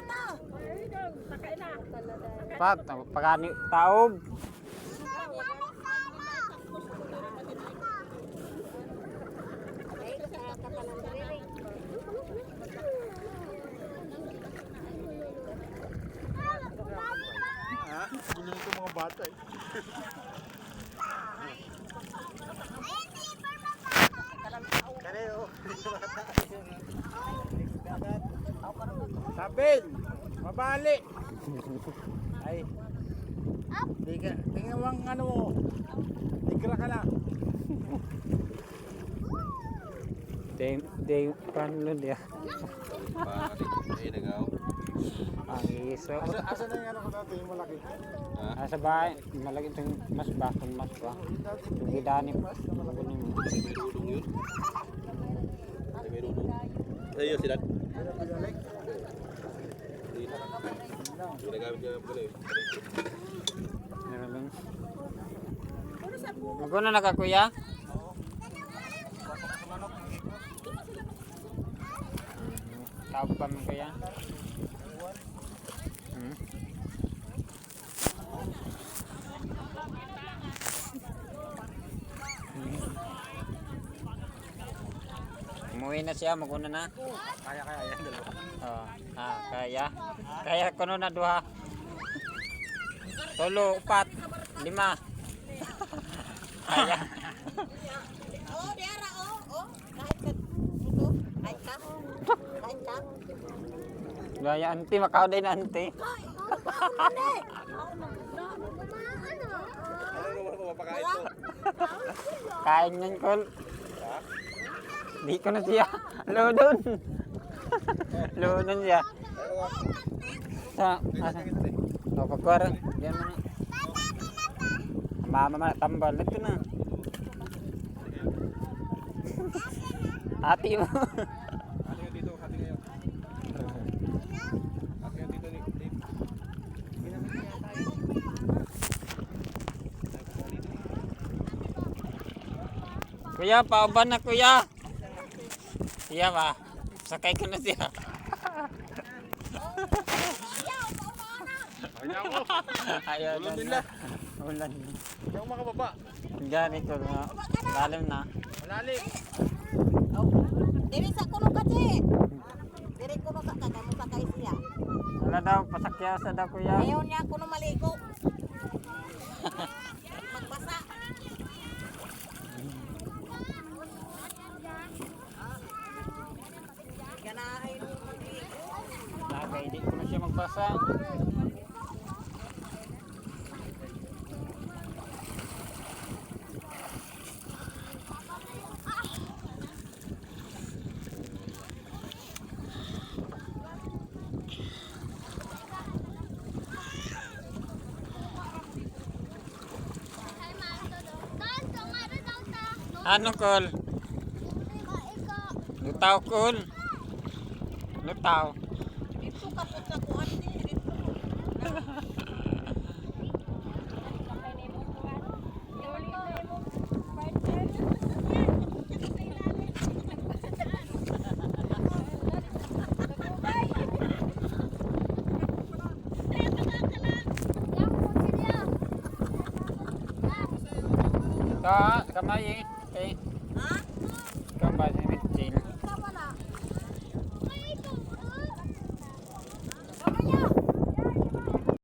na. Pat, pagani taob. Ha? Gulo nito mga bata eh. Kare oh. Sabil, mabali. Ay. Di ka, tingnan mo ang ano mo. Tigra ka na. Day, day, paano dia? Bakit? Ay, nagaw. Ang iso. Asa na yung ano ko dati, yung malaki? Ah, sa bahay, malaki itong mas ba, kung mas ba. Yung dati, Tugidani, kunin mo. May rulong yun. Ay, may rulong. Ayun, sila. pinalik. Hindi na. Ginagamit niya pala eh. Meron lang. Maguna na ka, kuya? Tawag pa mo, kuya? Hmm? Umuwi na siya, maguna na. Kaya kaya yan dalawa. Oh, ah, kaya. Kaya kuno na duha. Tulo, upat, lima. Kaya. Oh, diara oh, oh. Kahit ka ito, kahit ka. Kahit ka. Gaya anti, makaw din anti. Ano naman ako mapakain to? Kain yan, kol. Di ko na siya. Lodon. Lodon siya. Sa, asa? Oh, pagkuwara. Diyan mo na. Mama man, tambal. Ito na. Ati mo. Hati kayo dito, hati kayo. Hati kayo dito, Nick. Dave. Kuya, pauban na kuya. Siya ba? Sakay ko na siya. Ayaw ko. Ayaw Ulan din na. Ulan. Hindi ako makababa. Ganito na. Lalim na. Malalim. Diri sa kuno ka ti. Diri kuno sa ka kay mo sakay siya. Wala daw, pasakya sa daw kuya. Ayaw niya kuno maligo. Magbasa. Ganahin mo magligo. Lagay, di ko na siya magbasa. Ano kol? Lutaw kol. Lutaw. Dito ka po sa kuan dito. Ito, kamay eh. Okay.